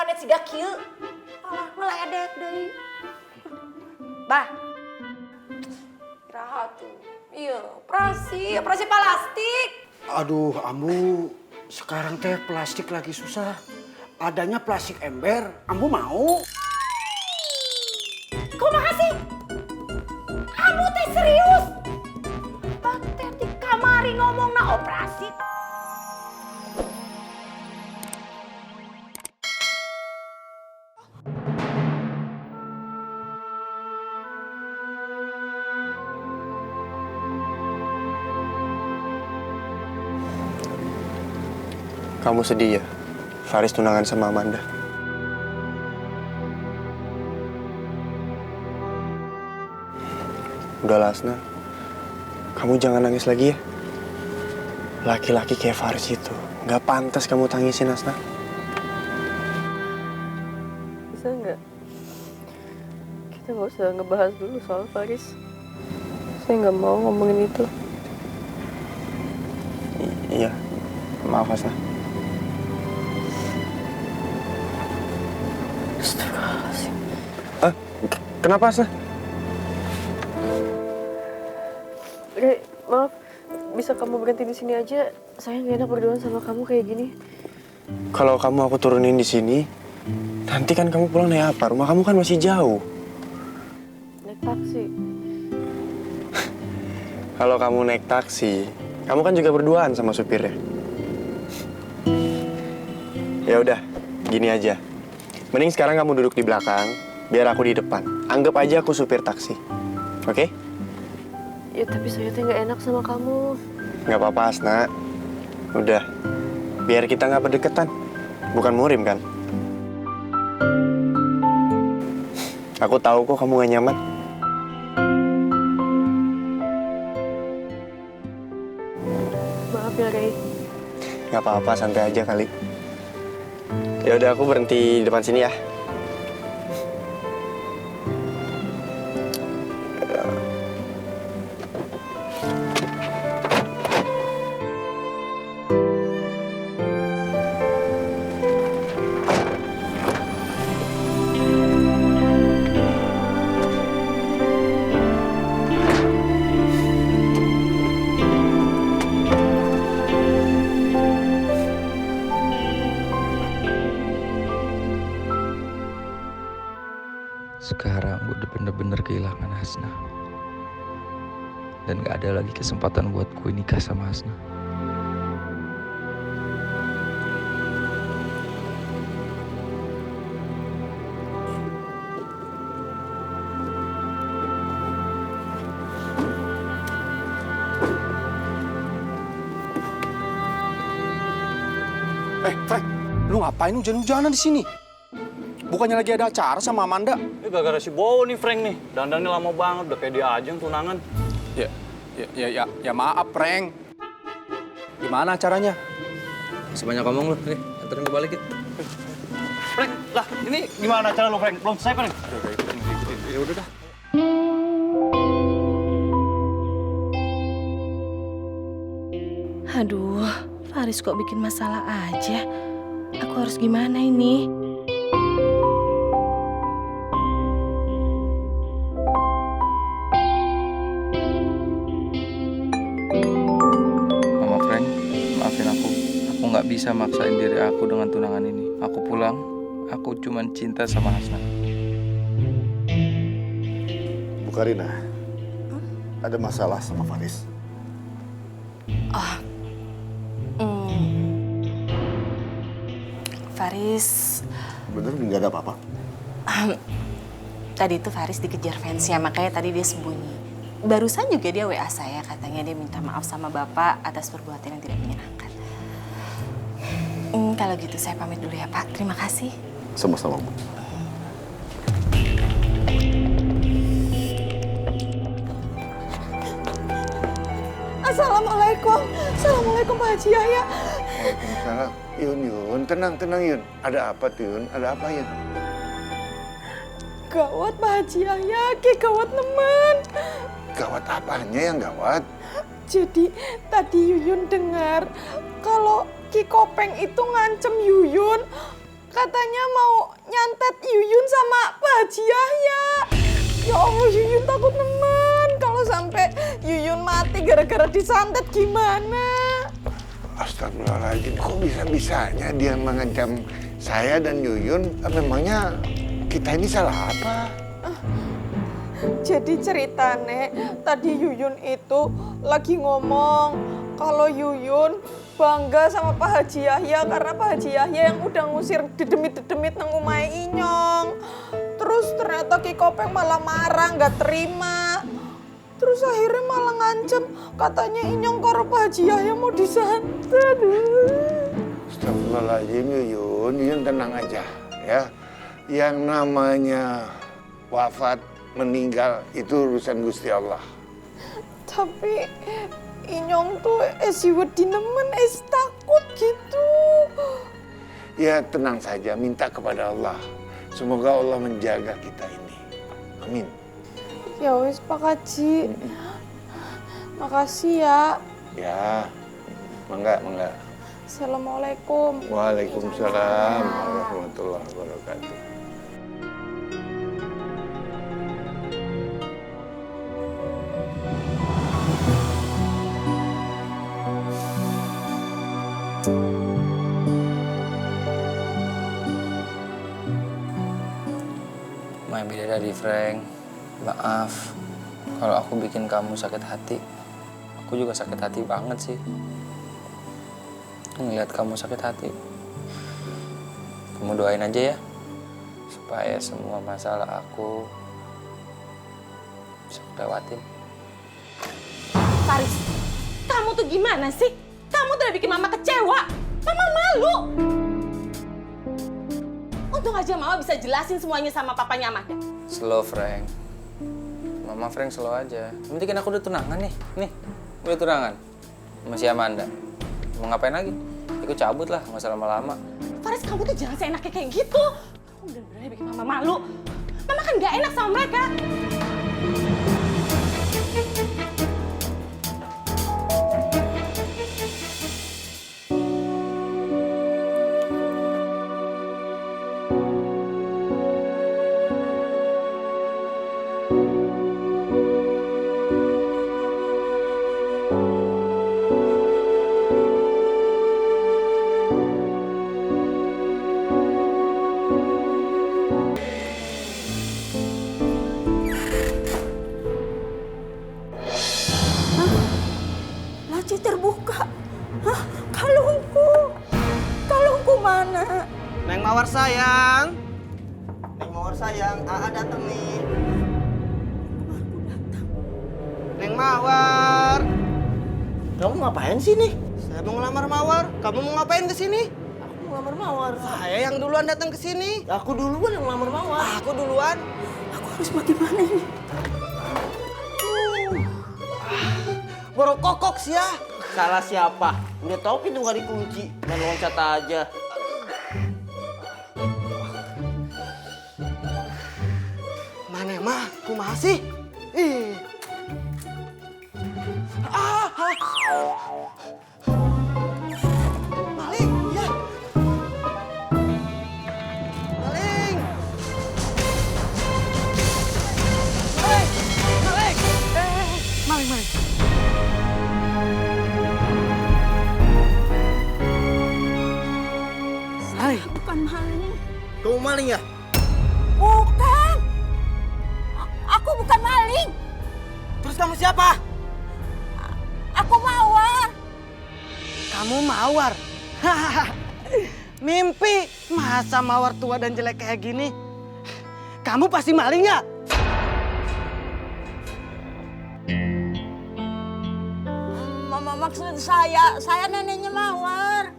kanet siga kieu. Malah meledek deui. Bah. Iraha tuh. Iya, operasi plastik. Aduh, Ambu, sekarang teh plastik lagi susah. Adanya plastik ember, Ambu mau? Kumaha sih? Ambu teh serius. Teh di kamari ngomongna operasi. Kamu sedih ya? Faris tunangan sama Amanda. Udahlah, Asna. Kamu jangan nangis lagi ya. Laki-laki kayak Faris itu nggak pantas kamu tangisin, Asna. Bisa nggak? Kita nggak usah ngebahas dulu soal Faris. Saya nggak mau ngomongin itu. Iya, maaf Asna. Astagfirullahaladzim. Kenapa, Asna? Maaf, bisa kamu berhenti di sini aja? Saya nggak enak berduaan sama kamu kayak gini. Kalau kamu aku turunin di sini, nanti kan kamu pulang naik apa? Rumah kamu kan masih jauh. Naik taksi. Kalau kamu naik taksi, kamu kan juga berduaan sama supirnya. Ya udah, gini aja. Mending sekarang kamu duduk di belakang, biar aku di depan. Anggap aja aku supir taksi. Oke? Ya tapi saya tuh nggak enak sama kamu. Nggak apa-apa, Asna. Udah, biar kita nggak berdekatan. Bukan murim kan? Aku tahu kok kamu gak nyaman. Maaf ya, Ray. Nggak apa-apa, santai aja kali. Ya udah, aku berhenti di depan sini ya. Sekarang gue udah bener-bener kehilangan Hasna. Dan gak ada lagi kesempatan buat gue nikah sama Hasna. Frank, lu ngapain hujan-hujanan di sini? Bukannya lagi ada acara sama Amanda? Gara-gara si Bowo nih, Frank nih. Dandannya lama banget, udah kayak dia aja yang tunangan. Ya maaf, Frank. Gimana acaranya? Sebanyak ngomong lu, nih, anterin gue balik ya. Frank, lah ini gimana acara lu, Frank? Belum selesai, Frank? Ya udah dah. Aduh, Faris kok bikin masalah aja. Aku harus gimana ini? Mama Frank, maafin aku. Aku gak bisa maksain diri aku dengan tunangan ini. Aku pulang, aku cuman cinta sama Hasna. Bu Karina, ada masalah sama Faris? Faris, Bener nggak ada apa-apa? tadi itu Faris dikejar fansnya, makanya tadi dia sembunyi. Barusan juga dia WA saya, katanya dia minta maaf sama Bapak atas perbuatan yang tidak menyenangkan. Kalau gitu saya pamit dulu ya Pak, terima kasih. Sama-sama, Bu. Assalamualaikum. Assalamualaikum Pak Haji Yahya. Waalaikumsalam. Yun, tenang Yun. Ada apa tuh, Yun? Ada apa, Yun? Gawat Pak Haji Yahya, gawat nemen. Gawat apanya yang gawat? Jadi tadi Yuyun dengar kalau Ki Kopeng itu ngancem Yuyun katanya mau nyantet Yuyun sama Pak Haji Yahya. Ya Allah, Yuyun takut nemen. Kalau sampai Yuyun mati gara-gara disantet gimana? Astagfirullahaladzim, kok bisa-bisanya dia mengancam saya dan Yuyun? Memangnya kita ini salah apa? Jadi ceritane tadi Yuyun itu lagi ngomong kalau Yuyun bangga sama Pak Haji Yahya karena Pak Haji Yahya yang udah ngusir dedemit-dedemit nang omahe Inyong. Terus ternyata Ki Kopeng malah marah, nggak terima. Terus akhirnya malah ngancem katanya Inyong karo Pak Haji Yahya mau disantet. Astagfirullahaladzim, Yuyun tenang aja ya. Yang namanya wafat, meninggal itu urusan Gusti Allah. Tapi Inyong tuh wedi nemen, takut gitu. Ya tenang saja, minta kepada Allah. Semoga Allah menjaga kita ini. Amin. Ya wis Pak Haji. Makasih ya. Ya, mangga. Assalamualaikum. Waalaikumsalam warahmatullahi wabarakatuh. My Bidadari Frank, maaf kalau aku bikin kamu sakit hati. Aku juga sakit hati banget sih ngeliat kamu sakit hati. Kamu doain aja ya supaya semua masalah aku bisa aku lewatin. Faris, kamu tuh gimana sih? Kamu tuh udah bikin mama kecewa. Mama malu. Untung aja mama bisa jelasin semuanya sama papanya Amanda. Slow Frank, Mama Frank slow aja. Yang penting kan aku udah tunangan nih, udah tunangan sama si Amanda. Mau ngapain lagi? Ikut cabut lah, nggak usah lama-lama. Faris, kamu tuh jangan seenaknya kayak gitu. Kamu bener-bener bikin mama malu. Mama kan gak enak sama mereka. Laci terbuka. Hah? Kalungku mana? Neng Mawar sayang. Neng Mawar sayang, Aa datang nih. Neng Mawar. Kamu ngapain sih nih? Saya mau ngelamar Mawar. Kamu mau ngapain ke sini? Aku mau ngelamar Mawar. Saya yang duluan datang ke sini. Aku duluan yang ngelamar Mawar. Aku duluan. Aku harus bagaimana ini? Baru kokok sih ya. Salah siapa? Udah tahu pintu nggak dikunci. Main loncat aja. Mana mah? Kumaha sih? Ih. Maling, ya. Maling. Maling. Maling. Bukan maling. Kamu maling ya? Bukan. Aku bukan maling. Terus kamu siapa? Aku Mawar. Kamu Mawar. Mimpi. Masa Mawar tua dan jelek kayak gini? Kamu pasti maling ya? Maksud saya neneknya Mawar.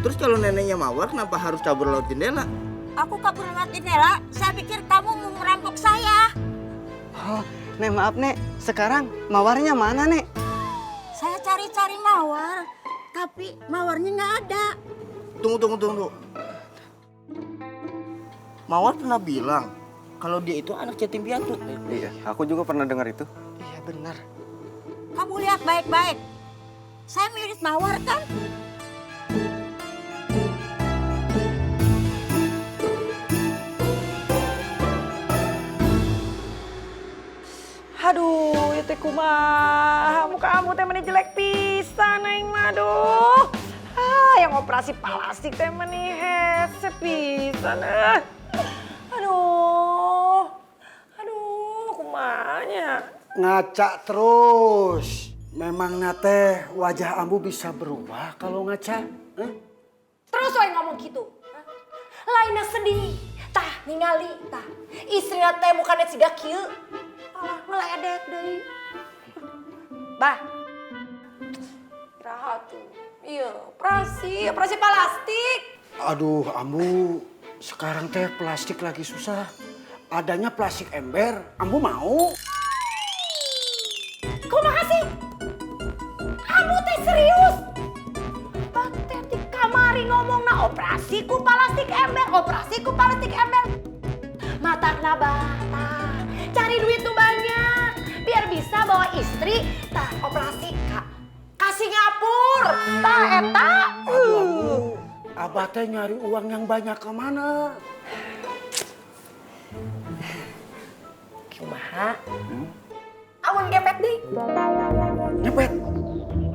Terus kalau neneknya Mawar, kenapa harus kabur lewat jendela? Aku kabur lewat jendela. Saya pikir kamu mau merampok saya. Oh, Nek maaf Nek. Sekarang Mawarnya mana Nek? Saya cari-cari Mawar, tapi Mawarnya nggak ada. Tunggu. Mawar pernah bilang kalau dia itu anak yatim piatu. Iya, aku juga pernah dengar itu. Iya benar. Kamu lihat baik-baik. Saya mirip Mawar kan? Aduh, itu kumaha muka kamu teh meni jelek pisan aing mah aduh. Yang operasi plastik teh meni hese pisan. Aduh. Aduh, kumanya. Ngaca terus. Memang nate wajah ambu bisa berubah kalau ngaca. Terus wae ngomong gitu. Lainnya sedih. Tah, ningali tah. Istrina teh mukanya siga kieu. Malah ngeledek deui. Bah. Rahat tuh. Iya, operasi plastik. Aduh, ambu sekarang teh plastik lagi susah. Adanya plastik ember, ambu mau? Kumaha sih? Kamu teh serius? Teh di kamari ngomongna operasi ku plastik ember, operasi ku plastik ember. Matakna bata, cari duit tuh banyak, biar bisa bawa istri, tah operasi ka Singapura, tah eta. Aduh, abah teh nyari uang yang banyak kemana? Kumaha? Amun gepet deh. Ngepet?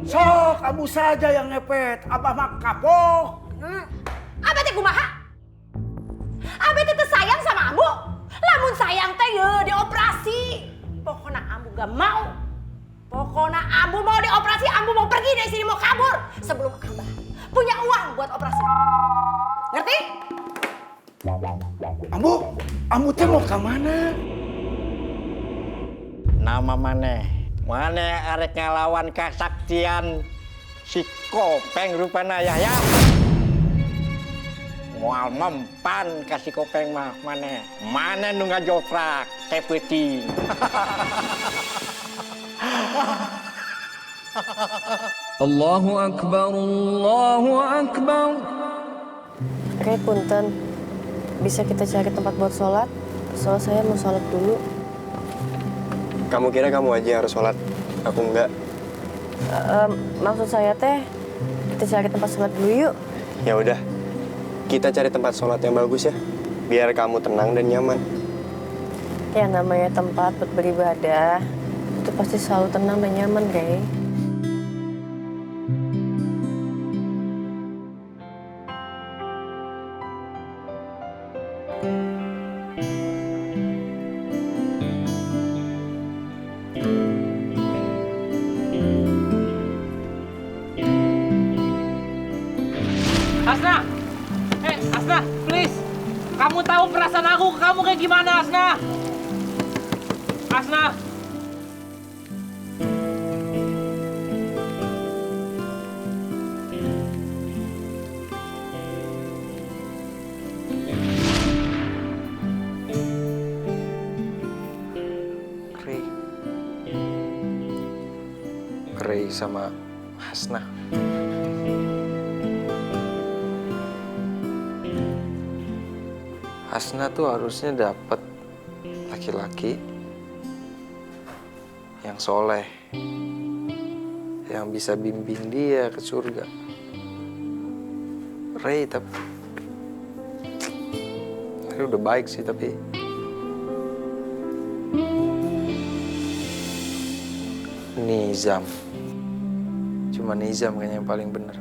Sok, ambu saja yang ngepet. Abah mah kapok. Abah teh kumaha? Abah teh sayang sama ambu. Lamun sayang teh ye dioperasi. Pokoknya ambu gak mau. Pokoknya ambu mau dioperasi, ambu mau pergi dari sini, mau kabur. Sebelum abah punya uang buat operasi. Ngerti? Ambu teh mau ke mana? Nama Mane arek ngalawan kesaktian si Kopeng rupana ya. Moal mempan kasih Kopeng mah Mane nu ngajoprak teh peuting. Allahu Akbar, Allahu Akbar. Oke, punten. Bisa kita cari tempat buat sholat? Soalnya saya mau sholat dulu. Kamu kira kamu aja harus sholat, aku enggak. Maksud saya teh, kita cari tempat sholat dulu yuk. Ya udah, kita cari tempat sholat yang bagus ya, biar kamu tenang dan nyaman. Ya namanya tempat buat beribadah, itu pasti selalu tenang dan nyaman, Rey. Asna! Asna, please! Kamu tahu perasaan aku ke kamu kayak gimana, Asna? Asna! Ray sama Hasna. Hasna tuh harusnya dapat laki-laki yang soleh, yang bisa bimbing dia ke surga. Ray udah baik sih, tapi Nizam. Cuma Nizam kayaknya yang paling bener.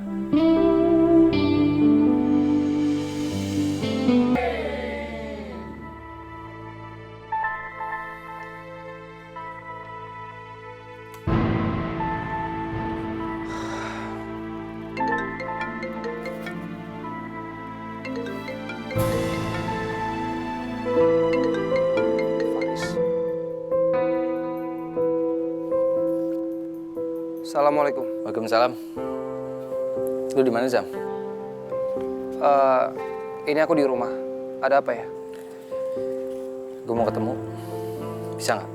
Assalamualaikum. Waalaikumsalam. Lu di mana, Zam? Ini aku di rumah. Ada apa ya? Gue mau ketemu. Bisa nggak?